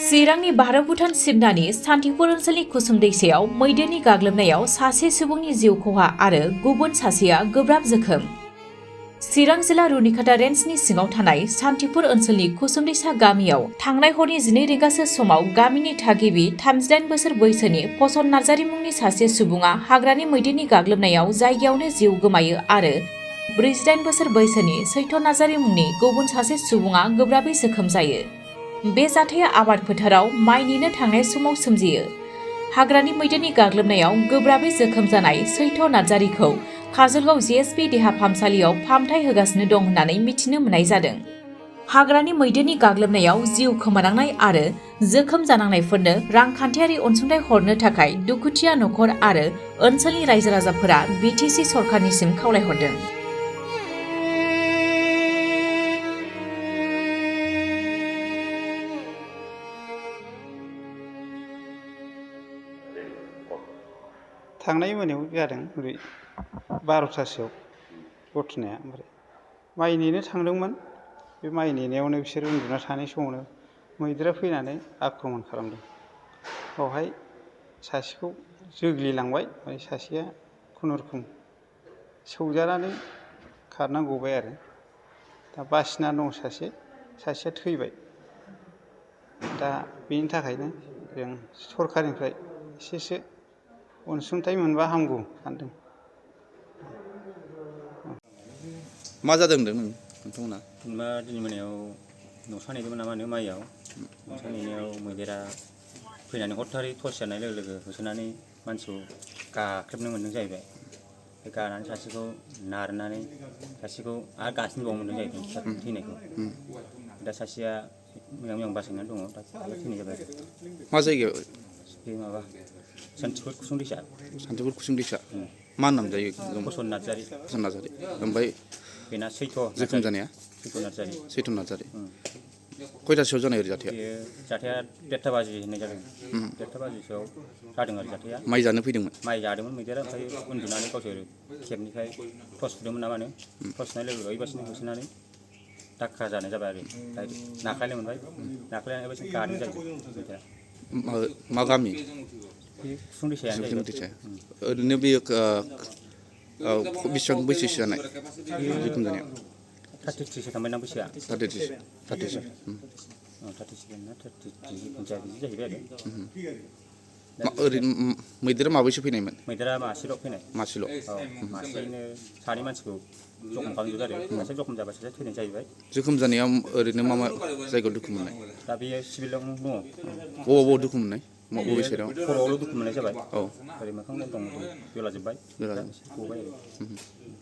चिरांनि भारत भुटान सिमनानि सान्तिपुर ओनसोलनि कुसुम दैसायाव मैदेरनि गाग्लोबनायाव सासे सुबुंनि जिउ खहा आरो गुबुन सासेया गोब्राब जोखोम। चिरां जिल्ला रुनिखाता रेन्जनि सिङाव थानाय सान्तिपुर ओनसोलनि कुसुम दैसा गामियाव थांनाय हरनि 12 रिंगासो समाव गामिनि थागिबि 38 बोसोर बैसोनि फसन नार्जारि मुंनि सासे सुबुङा हाग्रानि मैदेरनि गाग्लोबनायाव जायगायावनो जिउ गोमायो आरो 48 बोसोर बैसोनि सैथ' नार्जारि मुंनि गुबुन सासे सुबुङा गोब्राबै जोखोम जायो। बे जाथाया आबाद फोथाराव माइ नेनो थांनाय समाव सोमजियो। हाग्रानि मैदेरनि गाग्लोबनायाव गोब्राबै जोखोम जानाय सैथ' नार्जारिखौ काजलगाव जिएसपि देहा फाहामसालियाव फाहामथाय होगासिनो दं होननानै मिथिनो मोननाय जादों। हाग्रानि मैदेरनि गाग्लोबनायाव जिउ खोमानांनाय आरो जोखोम जानांनायफोरनो रांखान्थियारि अनसुंथाइ हरनो थाखाय दुखुथिया नखर आरो ओनसोलनि रायजो राजाफोरा बिटिसि सरकारनिसिम खावलायहरदों। थांनाय मोनायाव जादों ओरै 12थासोआव घटनाया। ओमफ्राय माइ नेनो थांदोंमोन। बे माइ नेनायावनो बिसोर उन्दुना थानाय समावनो मैदेरा फैनानै आक्रमन खालामदों। बावहाय सासेखौ जोग्लिलांबाय, ओमफ्राय सासेया खुनुरुखुम सौजानानै खारना गबाय आरो। दा बासिना दं सासेया थैबाय। दा बेनि थाखायनो जों सरकारनिफ्राय एसेसो अनसुंथाइ मोनबा हामगौ सानदों। मा जादों होनदों नोंथांमोना? जेनेबा दिनै मोनायाव न'सा नेदोंमोन नामा माइयाव। न'सा नेनायाव मैदेरा फैनानै हरथारै टर्च जानाय लोगो लोगो होसोनानै मानसिखौ गाख्रेबनो मोन्दों जाहैबाय। बे गानानै सासेखौ नारनानै सासेखौ आरो गासिनबावनो मोन्दों जाहैबाय थैनायखौ। दा सासेया मोजां बासायनानै दङ, दा थैनाय जाबाय। मा जायगायाव? बे माबा सान्तिपुर कुसुम दैसा। सान्तिपुर कुसुम दैसा। मा नाम जायो? फसन नार्जारि। फसन नार्जारि। ओमफ्राय बेना सैथ' जोखोम जानाया? सैथ' नार्जारि। खयथासोआव जानाय आरो जाथाया? बेयो जाथाया 1:30 बाजि होननाय जादों। 1:30 बाजिसोआव जादों आरो जाथाया। माइ जानो फैदोंमोन? माइ जादोंमोन मैदेरा, ओमफ्राय उन्दुनानै गावसोर केबनिफ्राय टर्च सुदोंमोन नामानो। टर्च सुनाय लोगो लोगो ओइबासिनो होसोनानै दाक्का जानाय जाबाय आरो। नाख्लायनो मोनबाय, नाख्लायनानै ओइबासिनो गादों जाहैबाय मैदेरा। मा गामि? बे कुसुम दैसायानो जाहैबाय। ओरैनो बेयो बेसेबां बैसोसो जानाय जोखोम जानाया? 33सो थांबाय ना बैसोआ। 33 ना 33 बिदि जाहैबाय आरो। ओरैनो मैदेरा माबैसो फैनायमोन? मैदेरा मासेल' फैनाय। मासेल'? औ, मासेयैनो सानै मानसिखौ जखम खालामजोबदों आरो। सासे जखम जाबा सासे थैनाय जाहैबाय। जोखोम जानायाव ओरैनो मा जायगायाव दुखु मोननाय? दा बेयो सिभिलावनो दङ। बबाव दुखु मोननाय? बबे साइडआव? खर'आवल' दुखु मोननाय जाबाय। औ, ओरै मोखां गन्थं बेला जोब्बाय, गबाय आरो।